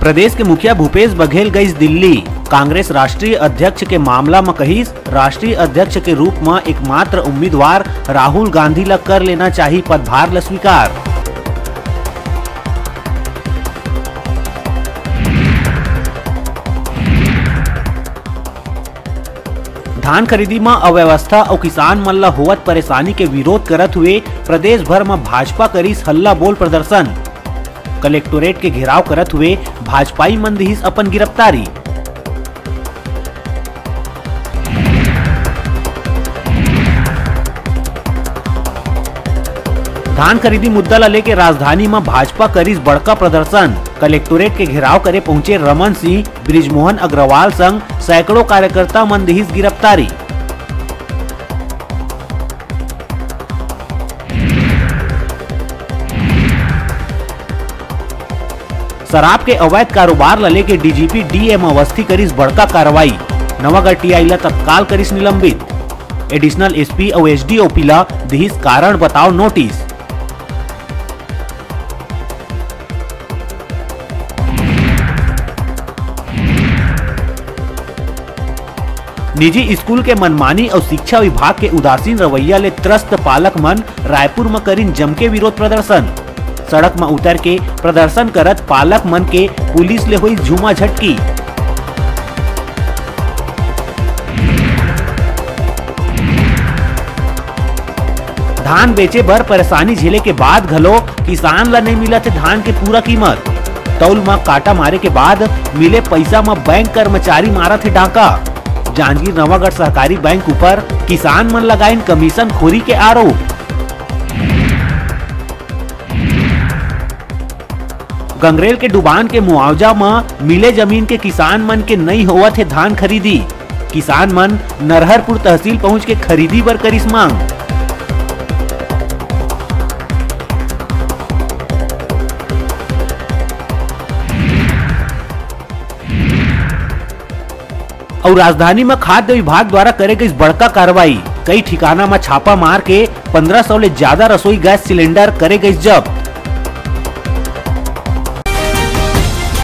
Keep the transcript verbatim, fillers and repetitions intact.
प्रदेश के मुखिया भूपेश बघेल गइस दिल्ली। कांग्रेस राष्ट्रीय अध्यक्ष के मामला म कहिस, राष्ट्रीय अध्यक्ष के रूप म एकमात्र उम्मीदवार राहुल गांधी ल कर लेना चाही पदभार ल स्वीकार। धान खरीदी म अव्यवस्था अउ किसान मन ल होवत परेशानी के विरोध करत हुए प्रदेश भर म भाजपा करिस हल्ला बोल प्रदर्शन। कलेक्टोरेट के घेराव करत हुए भाजपाई मन दिहिस अपन गिरफ्तारी। धान खरीदी मुद्दा ल लेके राजधानी म भाजपा करिस बड़का प्रदर्शन। कलेक्टोरेट के घेराव करे पहुंचे रमन सिंह, बृजमोहन अग्रवाल संग सैकड़ों कार्यकर्ता मन दिहिस गिरफ्तारी। शराब के अवैध कारोबार ल लेके डीजीपी डीएम अवस्थी करिस बड़का कार्रवाई। नवागढ़ टीआई ल तत्काल करिस निलंबित। एडिशनल एसपी अउ एसडीओपी ल दिहिस कारण बताओ नोटिस। निजी स्कूल के मनमानी अउ शिक्षा विभाग के उदासीन रवैया ले त्रस्त पालक मन रायपुर म करिन जमके विरोध प्रदर्शन। सड़क म उतर के प्रदर्शन करत पालक मन के पुलिस ले होइस झूमा झटकी। धान बेचे बर परेशानी झेले के बाद घलो किसान ल नइ मिलत हे धान के पूरा कीमत। तौल म काटा मारे के बाद मिले पइसा म बैंक कर्मचारी मारत हे डाका। जांजगीर नवागढ़ सहकारी बैंक ऊपर किसान मन लगाइन कमीशन खोरी के आरोप। गंगरेल के डुबान के मुआवजा म मिले जमीन के किसान मन के नइ होवत हे धान खरीदी। किसान मन नरहरपुर तहसील पहुंच के खरीदी बर करिस मांग। अउ राजधानी म खाद्य विभाग द्वारा करे गइस बड़का कार्रवाई। कई ठिकाना म छापा मार के पंद्रह सौ ले ज्यादा रसोई गैस सिलेंडर करे गइस जब्त।